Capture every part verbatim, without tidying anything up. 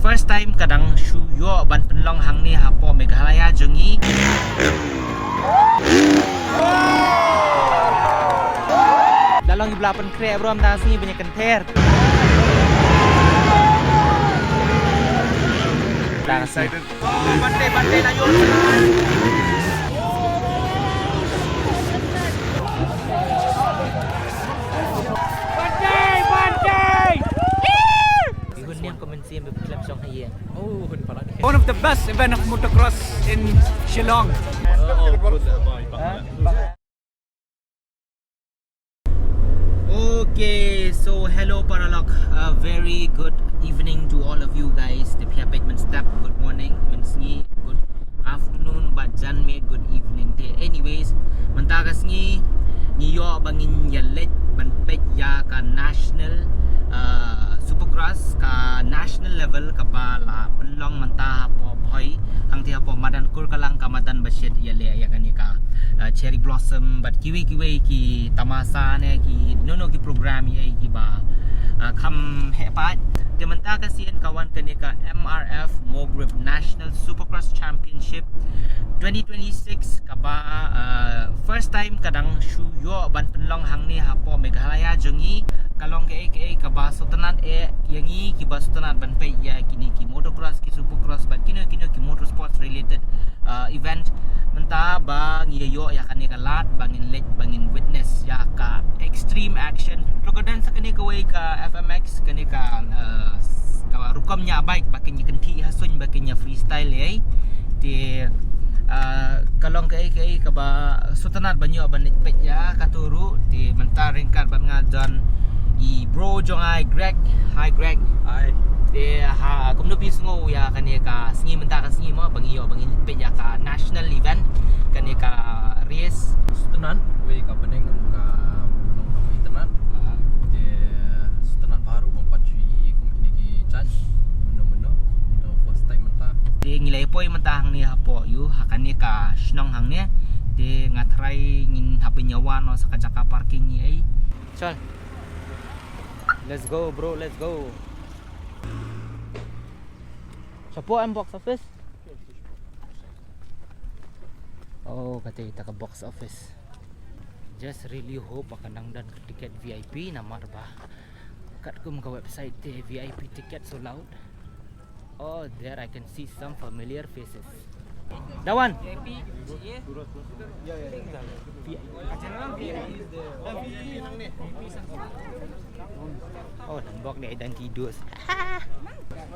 First time ka dang shu ïoh ban pynlong hangne hapoh Meghalaya jong ngi. La long i bla pynkhreh bro, mynta sngi ban ïa kynther. Tang sngi. Bante, bante, la ïoh. Bante, bante. Ihun niam komen siem be klap song haye. Oh, hun palat. One of the best event of motocross in Shillong. Okay, so hello paralok. A very good evening to all of you guys. Te phi ïa peit mynstep, good morning, mynsngi, good afternoon, bad janmiet, good evening. Te anyways, mynta ka sngi ngi ïoh ba ngin ïa leit ban peit ïa ka national, uh, supercross, ka national level kaba la pynlong mynta hapoh Bhoi, hangtei hapoh madan Kurkalang, ka madan ba shet ïaleh ïa kane ka, uh, Cherry Blossom bad kiwei kiwei ki tamasa ne ki no no ki program ïa kiba, uh, kham heh pat. Te mynta ka sien ka wan kane ka M R F Mogrib National Supercross Championship twenty twenty-six, kaba, uh, first time ka dang shu ïoh ban pynlong hangne hapoh Meghalaya jong ngi. Ka long kaei kaei kaba sngewtynnat eh ïa ngi kiba sngewtynnat ban peit ïa kine ki motocross, ki supercross bad kino kino ki motorsports related, uh, event. Mynta ba ngi ïoh ïa kane ka lad ba ngin leit ba ngin witness ïa ka extreme action. Ruh ka dang sa kane kawei ka F M X, kane ka, uh, ka rukom ïa bike ba kin ïa kynthih ha suiñ ba kin ïa freestyle ei. Te, uh, ka long kaei kaei kaba sngewtynnat ban ïoh ban leit peit ïa kato ruh. Te mynta ryngkat bad nga don i bro jong nga Greg. Hi Greg. Hi. Te ha kumno phi sngew ïa kane ka sngi mynta ka sngi mo ba ngi ïoh ba ngi leit peit ïa ka national event, kane ka race? Sngewtynnat, wei ka bneng ka long ka sngewtynnat. Te sngewtynnat baroh ban pat shu ïohi kum kine ki judge. Mynno mynno, mynno first time mynta. Te ngi la poi mynta hangne hapoh ïa kane ka shnong hangne. Te nga tharai ngin hap ban ïa wan noh sa ka jaka parking ei. Chal. Let's go bro, let's go. Shapoh em box office. Oh, kata ita ka box office. Just really hope ba kan nang don ka ticket V I P namar ba katkum ka website te V I P ticket sold out. Oh, there I can see some familiar faces. That one. Oh, nang bok ni dang kidus.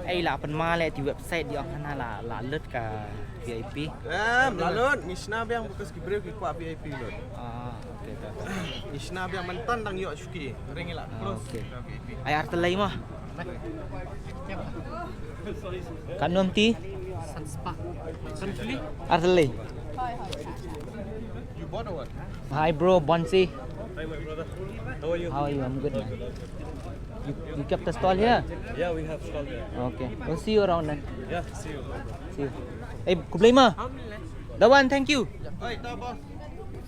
Ei la pynmale ti website di ong hana la la lut ka V I P. Em, la lut, ngi shna biang because ki briew ki kwah V I P lut. Ah, okay, okay. Ngi shna biang mynta dang ïoh shuki. Ring la close. Okay. Ai artelei mo. Kan nom ti? Artelei. You bought or what? Hi bro, Bonsi. Hi my brother. How are you? How are you? I'm good man. You, you kept a stall here? Yeah, we have stall here. Okay. We'll see you around then. Yeah, see you. See you. Hey, kublai ma. Dawan, thank you. Oi, ta boss.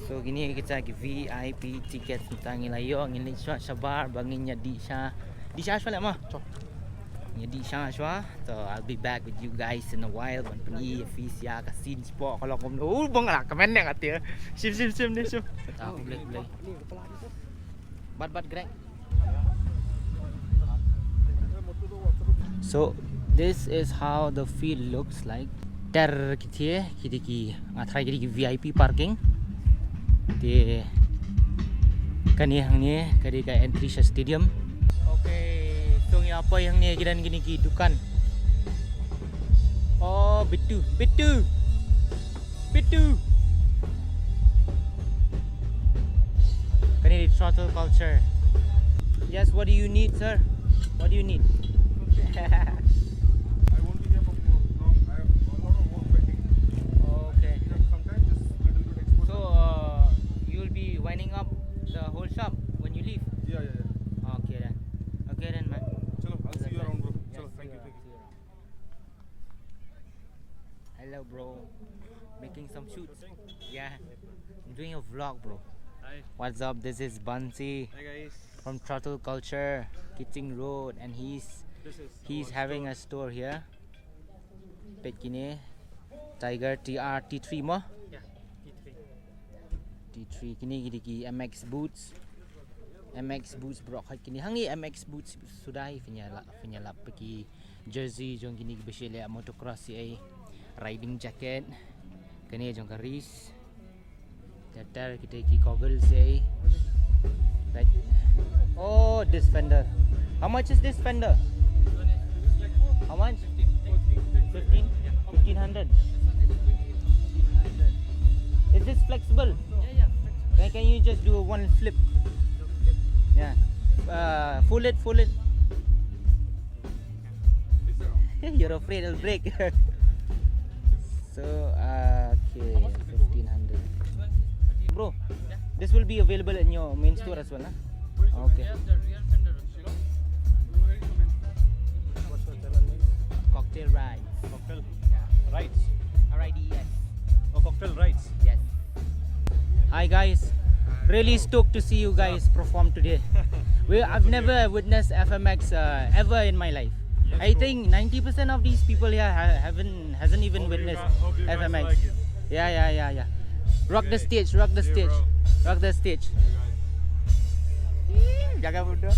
So kine kita ki V I P ticket tang ngi la ïoh, ngi leit shuwa shabar ba ngin ïa dih sha. Dih sha shuwa leh ma. Ngi dih sha shuwa. So I'll be back with you guys in a while ban pyni ïa phi ïa ka scene spot ka long kumno. Uh, bang la kmen ne ngat ïa. Shim shim shim ne shim. Ta kublai kublai. Bat bat Greg. So this is how the field looks like. Ter kiti kiti ki nga try kiti ki V I P parking. Te kane hangne kane ka entry sha stadium. Okay, so ngi ïa poi hangne ki don kine ki dukan. Oh, bitu, bitu. Bitu. Kane di Throttle Culture. Yes, what do you need, sir? What do you need? I won't be here for long. I have a lot of work pending. Okay. Sometimes just little bit exposure. So, uh, you'll be winding up the whole shop when you leave? Yeah, yeah, yeah. Okay then. Okay then, man. Chalo, I'll see you around, bro. Yes, chalo, thank you, thank you. Hello, bro. Making some shoots. Yeah. I'm doing a vlog, bro. Hi. What's up? This is Bansi. Hi, guys. From Throttle Culture, Kiting Road, and he's This is he's our having store. A store here. Peit kine Tiger T R T three mo? T three. Kine ki dei ki M X boots. M X boots bro, khait kine hangne M X boots suda hi. Phin ïa lap, phin ïa lap ki jersey jong kine ki ba shu leh motocross hi, riding jacket. Kane jong ka Reese. Ter ter kita ki goggles hi. Right. Oh, this fender. How much is this fender? How much? Fifteen? Fifteen hundred. Is this flexible? Can, can you just do one flip? Yeah. Uh, fold it, fold it. You're afraid it'll break. So, uh, okay, fifteen hundred. Bro, this will be available in your main store as well, huh? Okay. Cocktail rides. Cocktail rides. R I D E S. Oh, cocktail rides. Yes. Hi guys, really stoked to see you guys perform today. We, I've never witnessed F M X uh, ever in my life. I think ninety percent of these people here ha- haven't hasn't even witnessed F M X. Yeah, yeah, yeah, yeah. Rock the stage, rock the stage, rock the stage. Ih, jaga bodoh.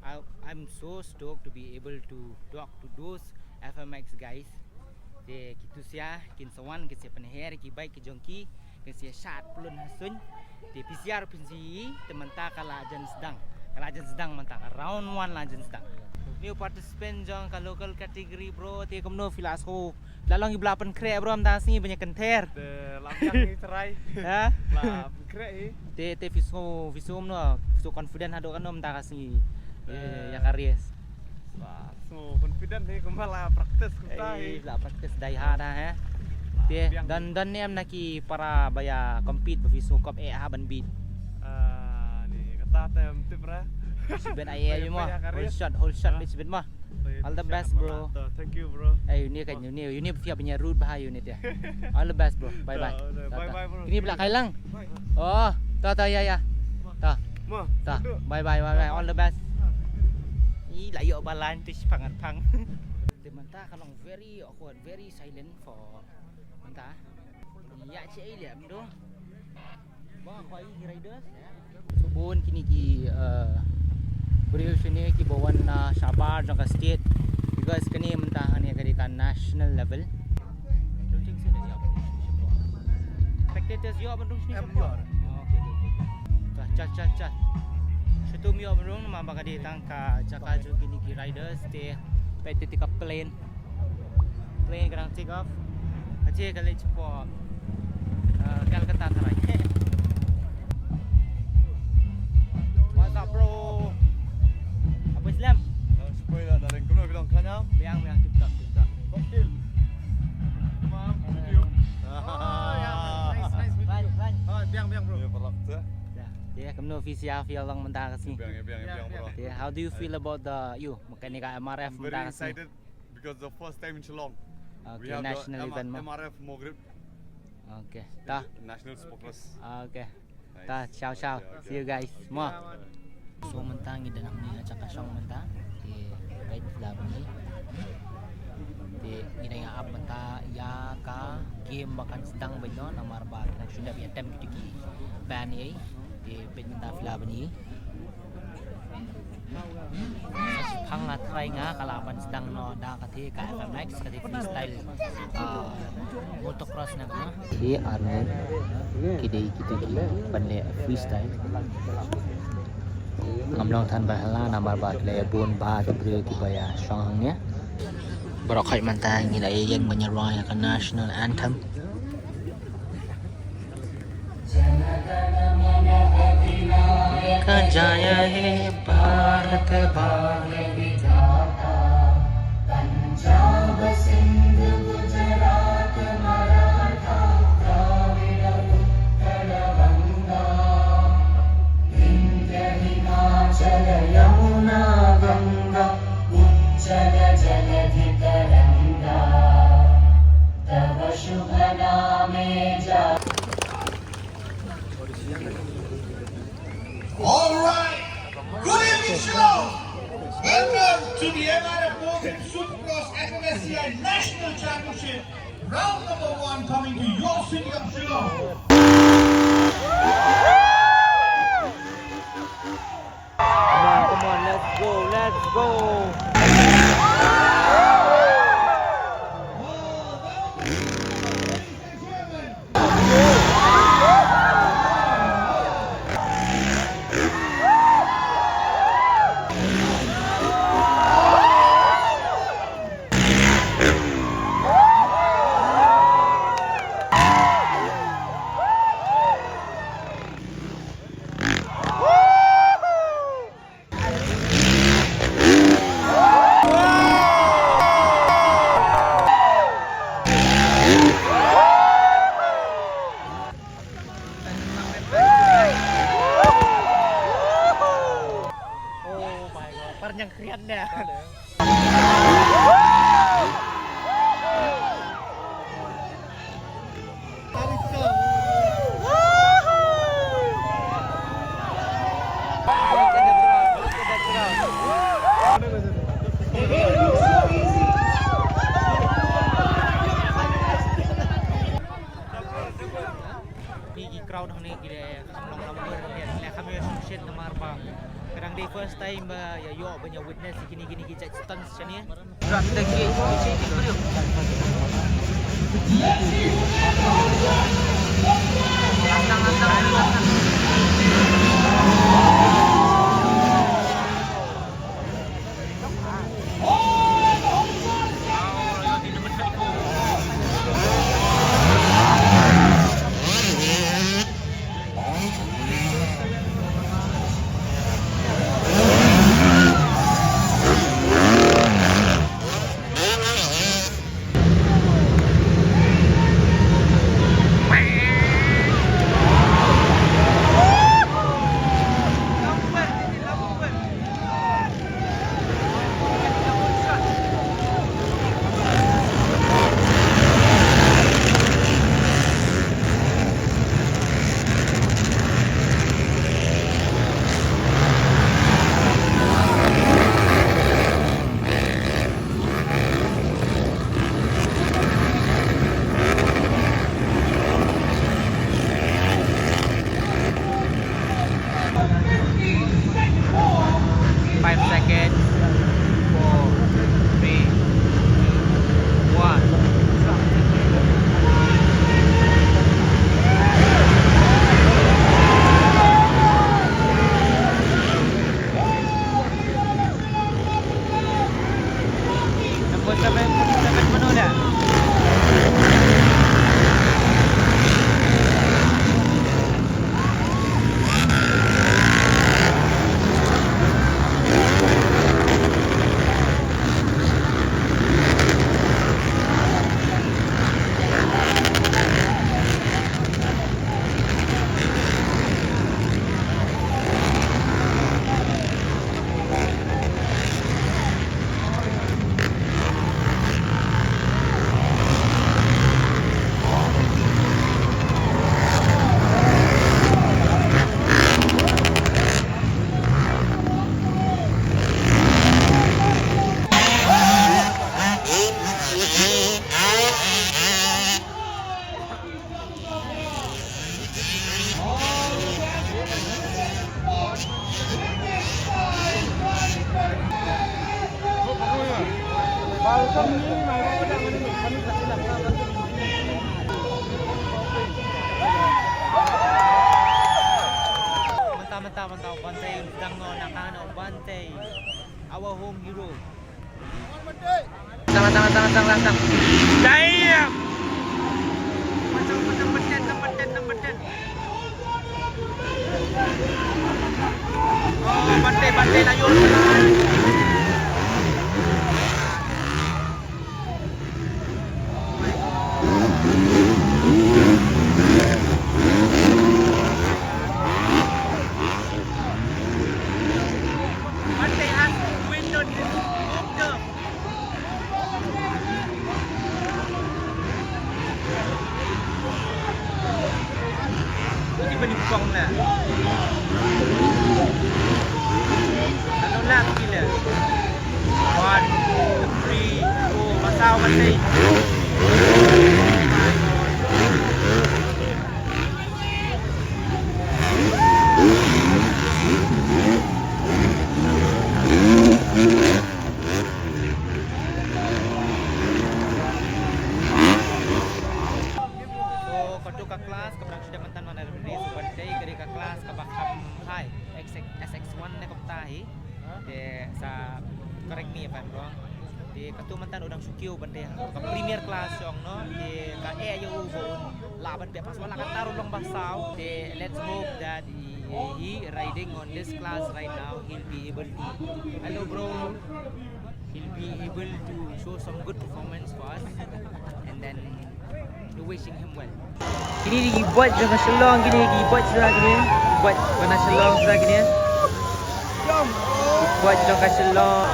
I, I'm so stoked to be able to talk to those F M X guys. Te kitu sia kin sa wan, kin sa pynher ki bike ki jong ki, kin sa shad plun ha suin. Te phi sia ruh phin sa ïohi, te mynta ka la jan sdang. Ka la jan sdang mynta, ka round one la jan sdang. New participant jong ka local category bro, te kumno phi la sngewbha? La long ïa ba la pynkhreh bro mynta sngi ban ïa kynther. Te la biang hi trai. Ha? La pynkhreh hi. Te te phi sngew, phi sngew kumno, phi sngew confident haduh katno mynta ka sngi? Eh, ïa ka race. Wah, so confident hi kumba la practice kumta hi. Eh, la practice die hard ha, eh. Te don don ne em na ki para ba ïa compete ba phi sngewkop eh ha ban beat? Ah, ni kata te em tip ra. Shibit ai eh mo. Whole shot, whole shot bit shibit mo. All the best bro. Thank you bro. Eh, uni kan uni uni phi ban ïa root ba ha uni te. All the best bro. Bye bye. Bye bye bro. Ini belak kai lang. Oh, ta ta ya ya. Ta. Ta. Bye bye bye bye. All the best. Ih, la ïoh balan tu shipang arpang. Te mynta ka long very awkward, very silent for mynta. Ïa che ai lem do. Ba khoi ki riders. So bun kine ki uh, briew shane ki ba wan na shabar jong ka state. Because kane mynta kane ka dei ka national level. Spectators ïoh ban rung shane shapoh. Okay, okay, okay. Chal chal chal. Shitom ïoh ban rung namar ba ka dei tang ka jaka jong kine ki riders te peit te ka plane. Plane ka dang take off. Ka jia ka leit shapoh, uh, Kolkata tharai. What's up bro? Apa Islam? Spoiler darling, kumno bilang kanya? Biang biang, tip top tip top. Gokil. Tamam, video. Oh ya, nice nice video. Run run. Oh, biang biang bro. Ya, parlok tu. Ya, ya, kumno official feel long mynta ka sngi. Biang biang biang bro. Ya, how do you feel about the you? Makane ka M R F mynta ka sngi. Because the first time in Shillong. Okay, national event mo. M R F Mogrit. Okay. Ta. National spokesperson. Okay. Ta, ciao ciao. See you guys. Mo. So mynta ngi dang ngi ha jaka shong mynta. Te peit la bani. Te ngi dang ïa ap mynta ïa ka game ba kan sdang bad no namar ba kan shu dep ïa tem ki band ei. Te peit mynta phi la bani. Sa shipang nga trai nga ka la ban sdang noh da kata ka F M X kata freestyle, ah, motocross na ka. Ki arngut ki dei kita ki ban leh freestyle. Ngam long than ba hala namar ba ki la ïa bun ba ki briew ki ba ïa shong hangne. Baroh khoit mynta ngi la ïeng ban ïa rwai ïa ka national anthem. जनगणमन अधिनायक जय हे भारत भाग्य विधाता। पंजाब सिंध गुजरात मराठा द्राविड़ उत्कल गंगा। विंध्य हिमाचल यमुना गंगा उज्जल जलधि तरंगा। तव शुभ नामे जा All right. Good evening, Shillong. We Welcome to the M R F Women Supercross F M S C I National Championship, round number one coming to your city of Shillong. Come on, come on, let's go, let's go. Oh my God, parang kriat dah. Ki, ki crowd hangne ki la kham long lamwir, ki la kham ïoh sngewsih namar ba ka dang dei first time ba ïa ïoh ban ïa witness ïa kine, kine ki jait stunts shane. Lantang, lantang, lantang. Five seconds. Four, three, two, one. Number seven, forty-seven, mano dah? Mynta, mynta, mynta, Bantei dang noh na kano, Bantei, our home hero. Lantang, lantang, lantang, lantang, lantang. Damn! Number ten, number ten, number ten. Oh, Bantei, Bantei, layu. Bantei has to win the, the Di ba nyngkong la. Ano la ki la. So, kato ka class kaba dang shu dep mynta na Nairobi, so ban dei ka dei ka class kaba kham high, X X, S X one ne kumta hi. Te sa correct me if I'm wrong. Te kato mynta u dang shu kiew ban dei ka premier class jong no. Te ka eh ïa u ba un lah ban beh pass, wat la katta ruh long ba saw. Te let's hope that he, he riding on this class right now, he'll be able to. Hello, bro. He'll be able to show some good performance for us, and then we're wishing him well. Kine dei ki bike jong ka Shillong, kine ki bike shuwa kine. Bike ba na Shillong shuwa kine. Bike jong ka Shillong.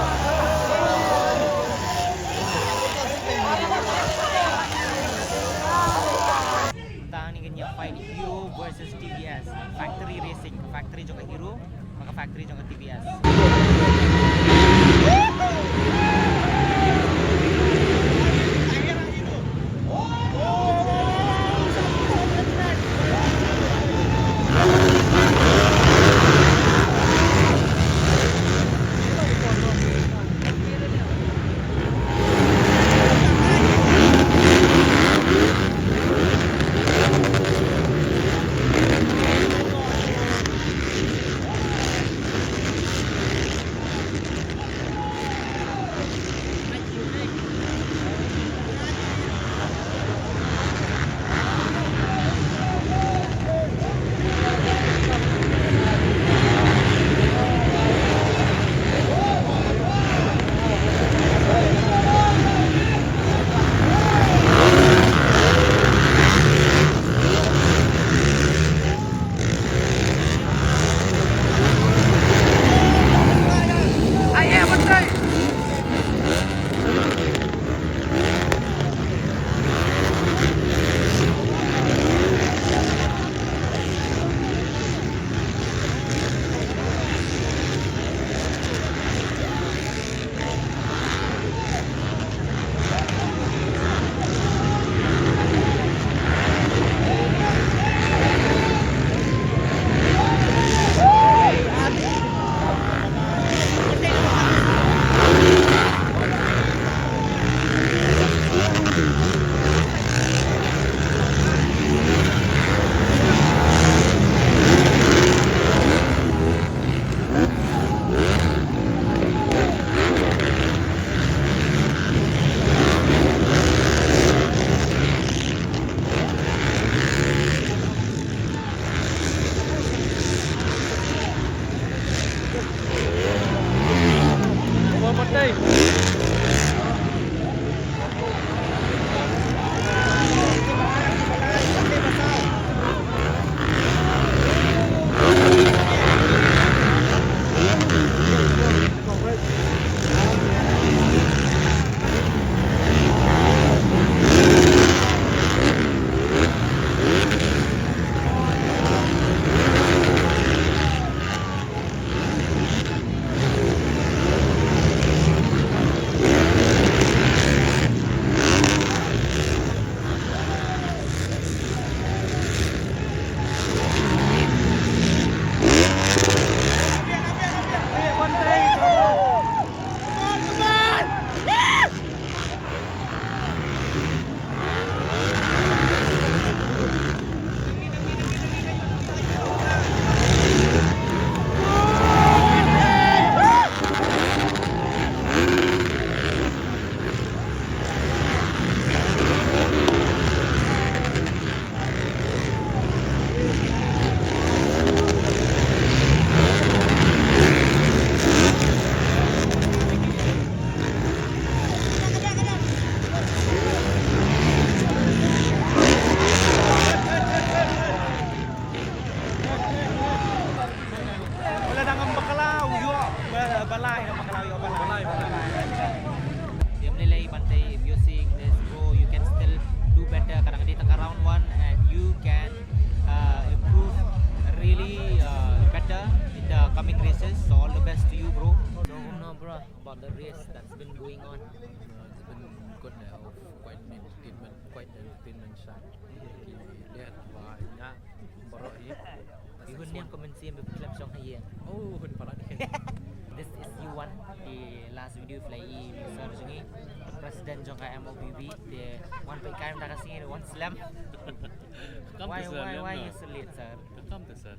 Tang ni kan ïa fight Hero versus T V S. Factory Racing, factory jong ka Hero. Bad ka factory jong ka T V S. Wala dang ym bakla u ïoh ba-, balai, dang bakla u ïoh balai. Balai, balai. Ïa, ym lei lei Bantei, if you're seeing this, bro, you can still do better. Ka dang dei tang ka round one and you can, uh, improve really, uh, better in the coming races. So all the best to you, bro. So, no, bro, about the race that's been going on. Uh, it's been Quite an entertainment, quite an entertainment sha ki leh ba ïa baroh hi. Hun niam comment sim bep klep shong ha ïing. Oh, hun palat. This is you one, the last video fly i sir jong i, president jong ka M O B B, the one pek kai mynta ka sngi, one slam. Why, why, why you so late, sir? Kam te sir.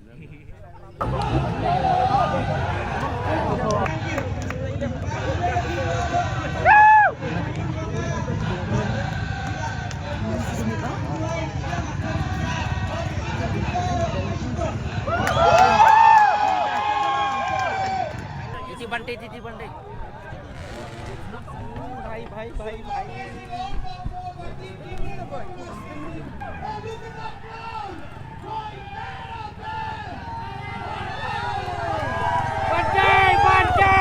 Titi bante, titi bante. Bhai, bhai, bhai, bhai. Bante, bante.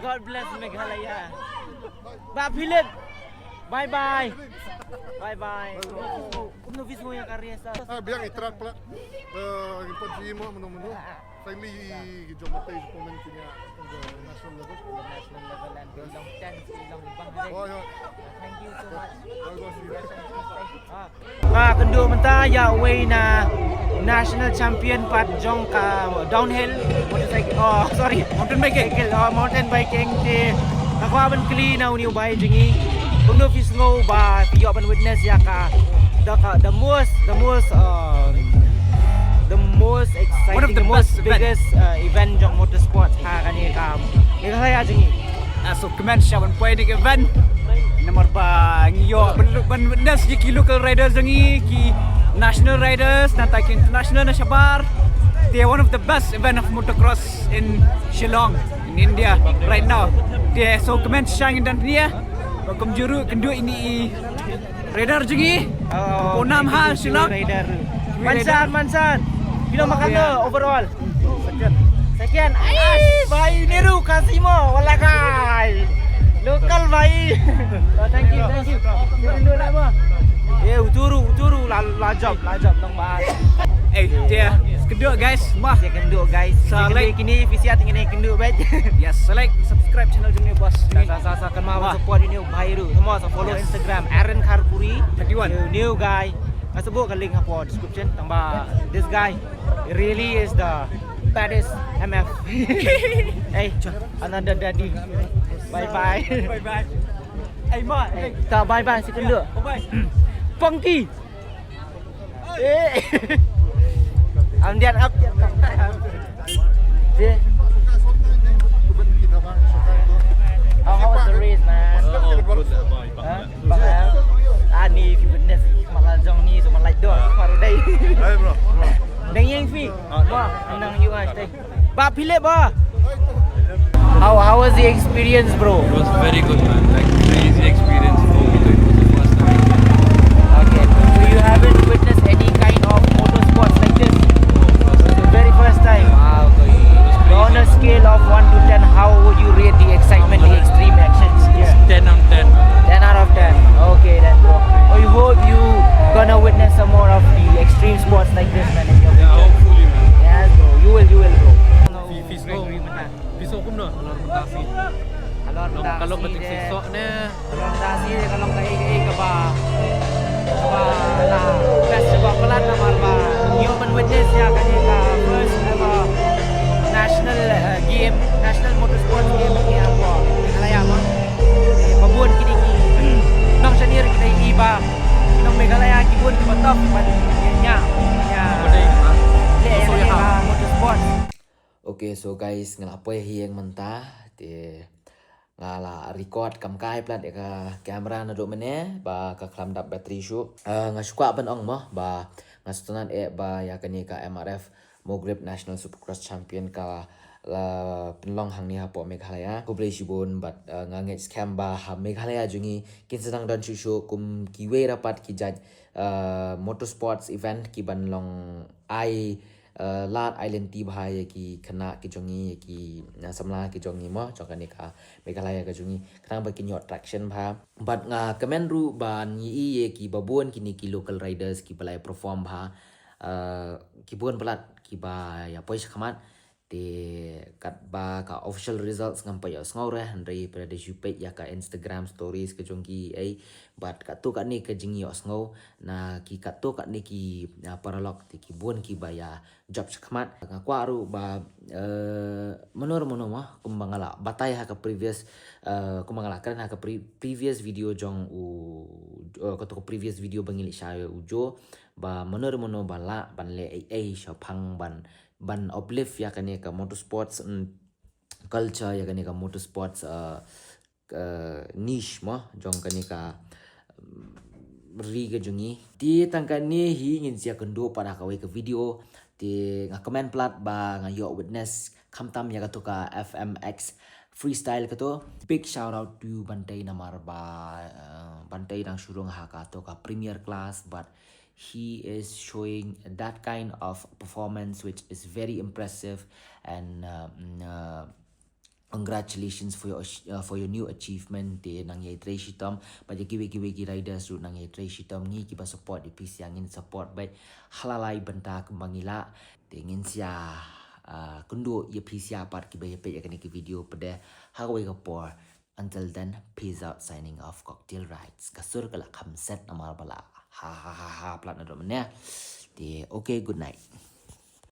God bless Meghalaya. Bah Philip. Bye bye. Bye bye. Kumno vis mo ya karya sa. Ah, biang itrat pala. Eh, ngi pat ji mo mano mano. Finally, i jong mata i komen kini on the national level. On the national level and the long chance, the long bang. Oh, yeah. Thank you so much. Oh, yeah. Ah. Nga kynduh mynta ïa uwei na national champion pat jong ka downhill motorcycle. Oh, sorry. Mountain biking. Cycle, oh, mountain biking te. Nga kwah ban kylli na uni u bai jong ngi. Kumno phi sngew ba phi ïoh ban witness ïa ka the, ka, the most, the most, uh, the most exciting, one of the most best event, biggest, uh, event jong motorsport ha kane ka Meghalaya jong ngi. Ah, so kmen sha ban poi ïa ka event. Namar ba ngi ïoh ban, ban witness ïa ki local riders jong ngi, ki national riders, nangta ki international na shabar. They are one of the best event of motocross in Shillong, in India right now. They are so kmen sha ngi dan pnia. Ba kumjuh ruh kynduh ïa ini i rider jong ngi. Oh, Punam ha Shillong. Rider. Mansan, Mansan. Phi long ba katno overall? Second. Second. Ai, bhai, Neru Kasimo, wala kai. Local bhai. Oh, thank you, thank you. Kynduh lah mo. Eh, uturu, uturu, la, la job, la job, nong ba. Eh, dia, kynduh guys, mah. Dia kynduh guys. Sa like kini, phi siat kini kynduh bad. Yes, sa like, subscribe channel jong ngi, boss. Sa, sa, sa, sa, kynmaw support ïa uni u bhai ruh. Kynmaw sa follow Instagram, Aaron Kharpuri. Thirty-one. New, new guy. Nga sa buh ka link hapoh description. Tang ba, this guy really is the baddest M F. Hey, another daddy. Bye bye. Bye bye. Hey, ma. Hey, ta bye bye, si kynduh. Bye bye. Punky. Eh. Am dian ap. Eh. How, how was the race, man? Oh, oh, good, uh, boy. Huh? Bang, eh? Ah, ni, if you witness, malah jong ni, so malah dor, baru dai. Hey, bro, bro. Dang yang fi. Ah, no. Wah, nang you, ah, stay. Bah Philip, ah. How, how was the experience, bro? It was very good, man. Like, crazy experience for me. It was the first time. Okay. So you haven't witnessed any kind of motorsports like this? No, first time. The very first time. Wow, okay. It was crazy. On a scale of one to ten, how would you rate the excitement, the extreme actions here? Ten out of ten. Ten out of ten. Okay then, bro. I hope you gonna witness some more of the extreme sports like this, man, in your future. Yeah, hopefully, man. Yes, bro. You will, you will, bro. Fi, fi sngew. Fi sngew kumno halor mynta shi? Halor mynta shi ka long ka jingshisha ne? Halor mynta shi ka long kaei kaei kaba, kaba la best, kaba palat namar ba ïoh ban witness ïa kane ka first ever national, eh, game, national motorsport game ha Meghalaya mo. Eh, ba bun kine ki nongshaniah kita i ba nong Meghalaya ki bun kiba tough ban ïa ïa ïa leh ïa kane ka motorsport. Okay, so guys, nga la poi ha ïing mynta, te nga la record kam kai palat ïa ka camera naduh mynne ba ka khlem dap battery shuh. Ah, nga shu kwah ban ong mo ba nga sngewtynnat eh ba ïa kane ka M R F Mogrip National Supercross Champion ka la pynlong hangne hapoh Meghalaya. Khublei shibun bad, ah, nga ngeit skhem ba ha Meghalaya jong ngi kin sa dang don shuh shuh kum kiwei pat ki jait, ah, motorsports event ki ban long ai, eh, lad ai lynti bha ïa ki khynnah ki jong ngi, ïa ki, eh, samla ki jong ngi mo, jong kane ka Meghalaya ka jong ngi. Khnang ba kin ïoh traction bha. Bad nga kmen ruh ban ïohi ïa kiba bun kine ki local riders kiba la perform bha. Eh, ki bun palat kiba ïa poi shakhmat. Te katba ka official results ngam pat ïohsngew re, hynrei pat da shu peit ïa ka Instagram stories ka jong ki ei, bad katto katne ka jingïohsngew na ki katto katne ki, ah, paralok te ki bun kiba ïa jop shakhmat. Nga kwah ruh ba, eh, mano mano mo, kumba nga la batai ha ka previous, eh, kumba nga la kren ha ka pre-, previous video jong u, eh, kato ka previous video ba ngi leit share ïa u Jo, ba mano mano ba lah ban leh ei ei shaphang ban ban uplift ïa kane ka motorsports, mm, culture, ïa kane ka motorsports, uh, uh, niche mo jong kane ka, mm, ri ka jong ngi. Te tang kane hi ngin sa ïakynduh pat ha kawei ka video. Te nga kmen palat ba nga ïoh witness khamtam ïa kato ka F M X freestyle kato. Big shout out to Bantei namar ba, uh, Bantei dang shu rung ha kato ka premier class, but he is showing that kind of performance which is very impressive, and uh, mm, uh, congratulations for your ach- uh, for your new achievement. Te nang ïai trei shitom, bad ïa kiwei kiwei ki riders ruh nang ïai trei shitom. Ngi kiba support ïa phi sa ngin support beit ha la lai bynta kumba ngi lah. Te ngin sa, uh, kynduh ïa phi sa pat kiba ïa peit ïa kane ka video pat ha kawei ka por. Until then, peace out, signing off, Cocktail Rides. Ka sur ka la kham set namar ba la ha ha ha ha palat naduh mynne. Te, okay, good night.